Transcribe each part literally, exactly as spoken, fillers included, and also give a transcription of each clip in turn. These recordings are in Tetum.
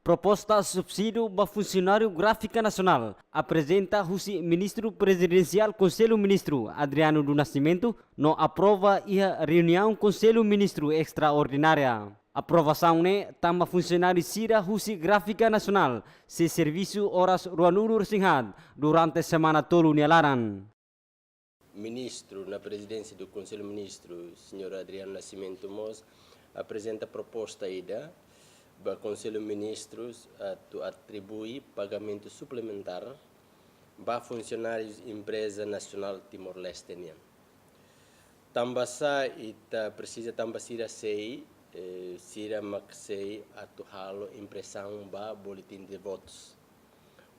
Proposta subsídiu ba funsionáriu Gráfika Nasionál aprezenta husi Ministru Prezidensiál Konsellu Ministru Adriano do Nascimento no aprova iha reuniaun Konsellu Ministru estraordinária. Aprovasaun ne'e tama funsionáriu sira husi Gráfika Nasionál sei servisu oras ruanulu-resin-haat durante semana tolu nia laran. Ministru na Prezidénsia do Konsellu Ministru, señór Adriano Nascimento mós aprezenta proposta ida ba Konsellu Ministrus atu atribui pagamentu suplementár ba funsionárius Empreza Nasionál Timor-Leste nian. Tanbasá ita presiza tanba sira sei, eh, sira mak sei atu halo impresaun ba boletin de votus.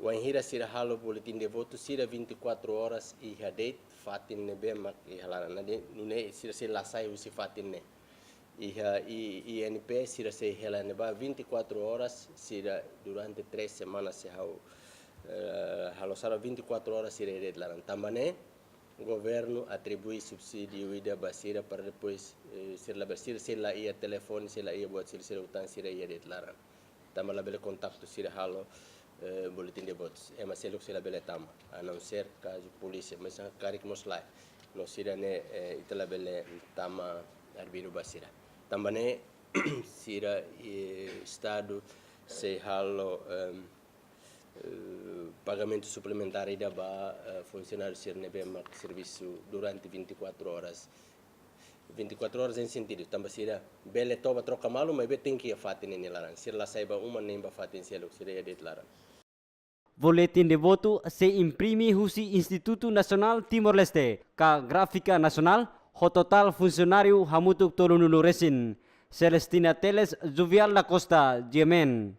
Wainhira sira halo boletin de votu, sira vinte e quatro horas iha de'it fatin ne'ebé mak iha laran. Ne'e, nune'e sira sei la sai husi fatin ne'e. Iha I-, I N P sira sei hela ne'ebá vinte e quatro horas, sira durante três semanas se ha'u, eh, halo sala vinte e quatro horas sira iha de'it laran. Tanba ne'e, governu atribui subsídiu ida ba sira para depois, eh, sira labele, sira sei la iha telefone, sei la iha buat sira, sira-utan sira iha de'it laran. Tanba labele kontaktu sira halo, eh, boletin de votus. Ema seluk sei labele tama, a não ser kazu polísia, mas karik mós lae. No sira-ne'e, eh, ita labele tama arbiru ba sira. Tanba ne'e, sira, eh, Estadu sei halo, ehm, eh, pagamentu suplementár ida ba, eh, funsionáriu sira ne'ebé mak servisu durante vinte e quatro horas. Vinte e quatro horas em sentido, tanba sira bele toba troka malu, maibé tenke iha fatin ne'e nia laran. Sira la sai ba uma nem ba fatin seluk, sira iha de'it laran. Boletin de votu sei imprime husi Institutu Nasionál Timor-Leste, ka Gráfika Nasionál, ho totál funsionáriu hamutuk tolunulu-resin. Celestina Teles, Juvial da Costa, G M N.